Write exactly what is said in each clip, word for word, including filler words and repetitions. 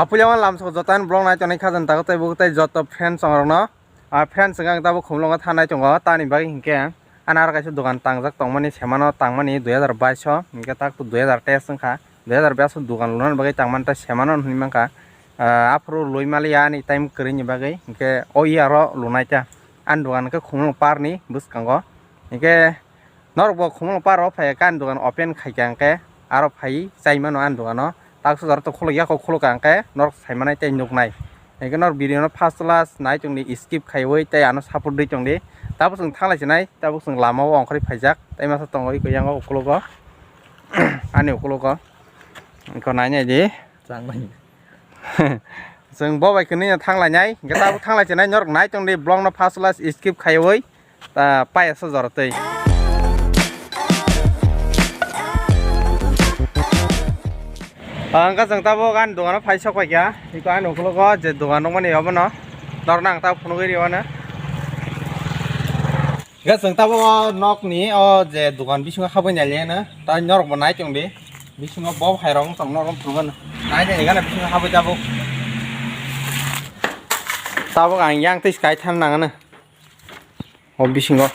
Apulia wan lamsok joto ani vlog nai tonwi khajani tago tei bugo tei joto friends rokno. Ah, friends wngkha ang tabuk khumulwngo thanai tongo, tamni bagwi hinkhe ani aro kaisa dogan tangjak tongmani, semano tangmani dui hazar baish o, hinkhe tak dui hazar teis wngkha, dui hazar baish o dogan lunani bagwi tangmani tei semano hinwi mankha. Ah, aphuru lui maliya ani time kwrwini bagwi, hinkhe o iyaro lunaikha ani dogan hinkhe khumulwng parni bwskango, hinkhe norokbo khumulwng paro phai kha ani dogan open khaikha hinkhe aro phai chai mano ani dogano. Taksa jora to khuluk ya kho, khuluk ka hinkhe norok sai manai tei nuknai. Hinkhe norok video no first last nai tongdi, skip khaiwi tei ano support dwi tongdi. Tabuk chwng thanglai chinai, tabuk chwng lama o ongkhorwi phaijak tei masa tongo iko yango ukologo ani ukologo iko nai nai di. Chwng bo bai kwnwi no thanglai nai, hinkhe tabuk thanglai chinai norok nai tongdi vlog no first last skip khaiwi. Ta payasa jora tei. Ah, wngkha chwng tabuk ani dogano phai sok paikha. Iko ani ukologo je dogan nukmani obono norokno ang tabuk phunugwi rwmano. Wngkha chwng tabuk o nokni o je dogan bisingo habwi nailaiano. Ta norokbo nai tongdi. Bisingo bo phairok wng tong norokno phunukgano. Nai nai gana bisingo habwi tabuk. Tabuk ang yang tei sky than nangano. O bisingo.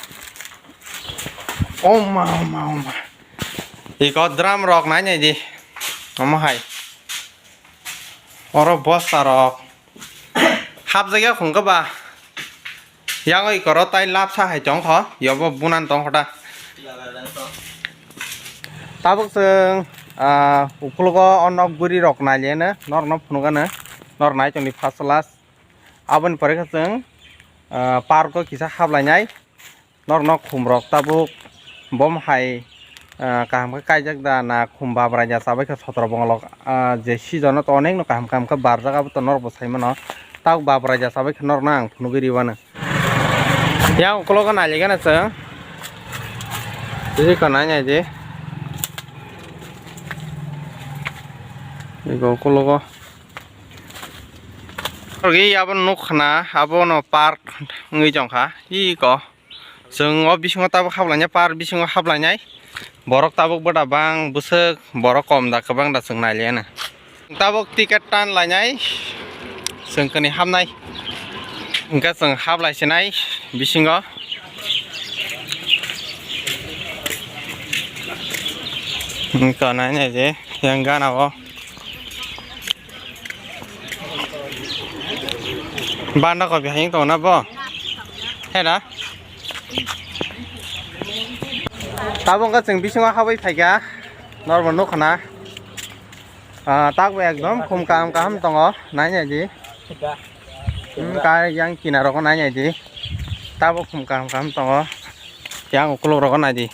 Oma, oma, oma. Iko drum rok nai nai di. Omo hai. Oro bosta rok. Hapjak ya khungkha ba. Yango ikoro tai lapsa hai tongkho. Yobo bunan tongkho ta. Tabuk chwng, ah, ukologo o nok guri rok nai leno. Norokno phunukgano. Nor nai tongdi first class. Aboni pore khe chwng, ah, park o kisa hablainai. Norokno khum rok tabuk bom hai, ah, kaham khe kaijak da na khum babrai ja chabai khe sotro bongolok, ah, je season o to onek no kaham kaham khe barjak abo to norok bo sai mano. Tabuk babrai ja chabai khe norokno ang phunugwi rwmano. Yang ukologo nailigana chwng. Tei kha nai nai di. Ego ukologo. Oro abo nuk khna, abono park wngwi tongkha. Iko chwng o bisingo tabuk hablainai, park bisingo hablainai. Borok tabuk bwda bang bwswk, borok kom da kwbang da chwng nailiyana. Tabuk ticket tan lainai, chwng kwnwi habnai. Hwnkhe chwng hablai sinai bisingo. Hwnkhe nai nai je yang gana o. Banda kopi hayung tongo na bo? Hera? Tabuk wngkha chwng bisingo habwi phaikha. Norbo nukha na. Ah, takbo ekdom khum kaham kaham tongo. Nai nai di. Hmm, ka yang kinaro nai nai di. Tabuk khum kaham kaham tongo. Yang ukulok rogo nai di.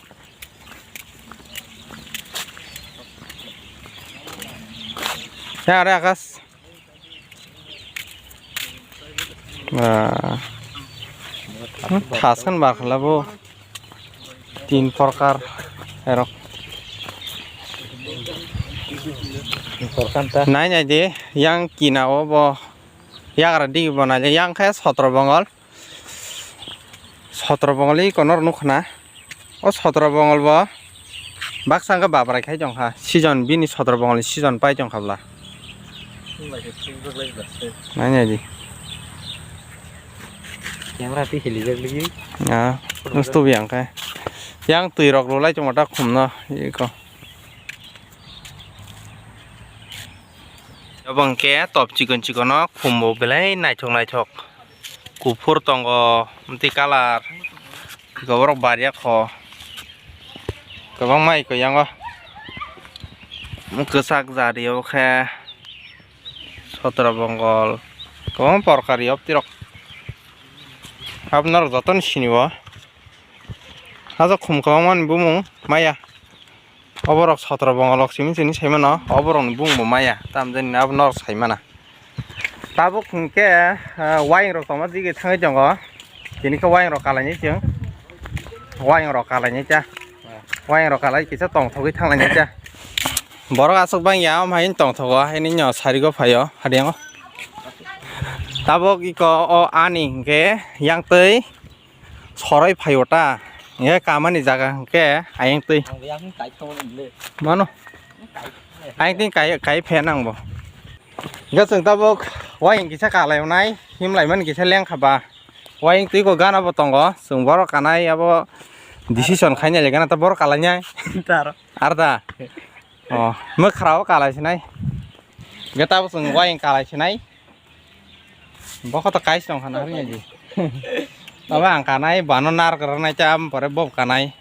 Ya, are akas. Ah. Thas khan ba khala bo. Tin prokar erok. Nai nai di, yang kina o bo. Yagra di bo nai, yang khe sotro bongol. Sotro bongol iko nor nukha na. O sotro bongol bo baksa wngkha babrai khai tongkha. Season bini sotro bongol ni season pai tongkha bla. Nai nai di. Camera twi hilijak ligi. Ah, nustu bi ang khe. Yang twi rok rulai tongma ta khum no iko. Obo hwnkhe top chikon chikon no khum bo belai naithok naithok. Kuphur tongo, amtwi colour, borok bariya kho, kwbangma iko yango, kwchak jari obo khe, sotro bongol, kwbangma porkar yoptirok, abo norok jotono sinio, hajo khum kwbangmani bumung maya. Oborok sotro bongolok simi sini saimano, oborokni bumungbo maya, tamjani abo norok saimana. Tabuk hwnkhe, ah, wayeng rok tongma jigwi thangwi tongo, tini khe wayeng rok kalainai chwng, wayeng rok kalainai cha, wayeng rok kalai kisa tongthogwi thanglainai cha. Borok aswk bangya, omo hai tongthogo, haino sarigo phaio, hadiyango. Tabuk iko o ani hwnkhe yang twi. Soroi phaio ta, hwnkhe kamani jaga hwnkhe ayang twi. Ang yang kai tong le. Mano. Ayang twi kai, kai phe nang bo. Hingke chwng tabuk wayang kisa kalainai, himlaimani kisa lengkha ba. Wayang twi ko gana bo tongo, chwng borok kanai abo decision khaina le gana ta borok kalainai. Taro. Arda. Oh, mwkhra o kalai sinai. Hingke tabuk chwng wayang kalai sinai. Bokho to kais tong khana ri di. Aba ang kanai bano nar kara nai cham pore bob kanai.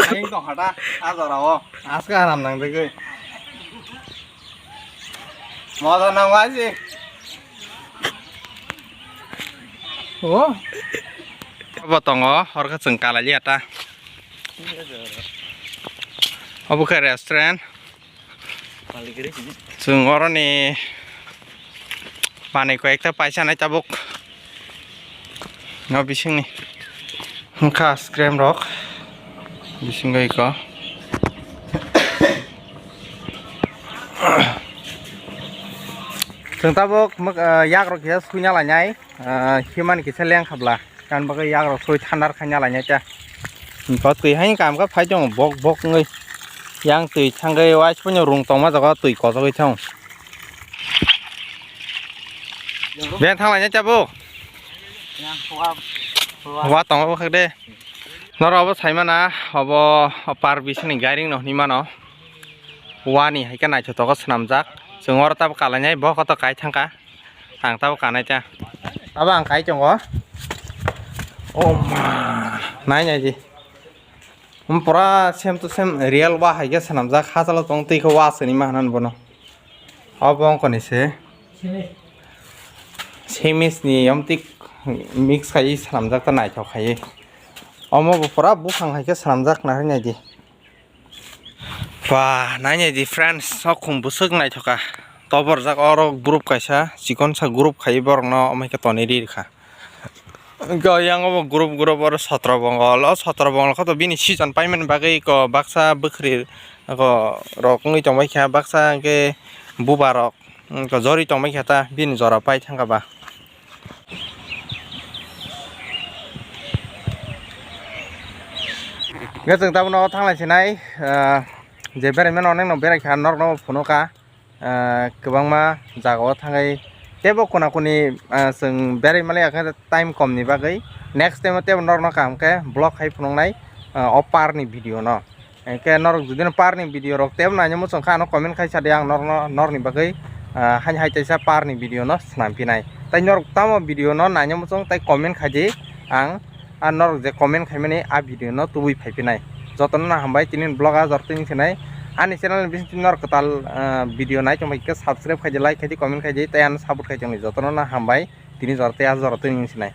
Ang tong khata a jora o. Aska aram nang degoi. Moda nang wai si. Oh. Abo tongo hor khe chwng kalai liya ta. Obo khe restaurant. Chwng oroni manwi koi ekta paisa nai tabuk. No bisingni wngkha scrap rok bisingo iko. Chwng tabuk yak rok kisa suina lainai, himani kisa lengkha bla. Kan bagwi yak rok soi thandar khaina lainai ta. Bo twi hai kam kha phai tongo bok bok wngwi. Yang twi thangwi waisphano rung tongma jaga twi kosogwi thang. Beng thang lainai ta bo. Wa tongo bwkhak de. Norok obo saimana obo par bisini gairing no hinwi mano. Wani hai khe naithotok o swnamjak. Chwng oro tabuk kalainai bo koto kai thangkha. Ang tabuk kanai ta. Abo ang kai tongo. Oh ma. Nai nai di. Um, pura same to same real wa hai khe swnamjak. Hachalo tong twi khe wa swnwi ma hwnwi bono. Abo wngkha ni se. Semis ni yom tik mix khai swnamjak ta naithok khai. Omo bo pura buphang hai khe swnamjak nai nai di. Ba, nainai di friends, o khum bwswk naithoka. Toborjak oro group kaisa, chikonsa group khai borokno, omo khe tonwi ri rwkha. Hwnkhe o yang obo group group oro sotro bongol, o sotro bongol khe to bini season paimani bagwi ko baksa bwkhwrwi ko rok wngwi tongbaikha, baksa hwnkhe buba rok. Wngkha jori tongbai khe ta bini jora pai thangkha ba. Hwnkhe chwng tabukno thanglai sinai, ah, je beraimano onekno berai kha, norokno phunukha, ah, kwbangma jagao thangwi teibo khuna khuni, ah, chwng berai maliya khe time komni bagwi next time o teibo norokno kaham khe vlog khai phunuknai, ah, o parni video no. Hwnkhe norok jodi no parni video rok teibo naina muchung kha ano comment khai sa di, ang norokno norokni bagwi, ah, haini hai teisa parni video no swnam phinai. Tai norok tamo video no naina muchung tai comment khai di, ang a norok je comment khaimani a video no tubui phai phinai. Jotono no hambai tini vlog a jor twi sinai. Ani channel ni bising norok kwtal, ah, video nai tongbai khe subscribe khai di, like khai di, comment khai di, tai ano support khai tongdi. Jotono no hambai tini jor tei a jor twi sinai.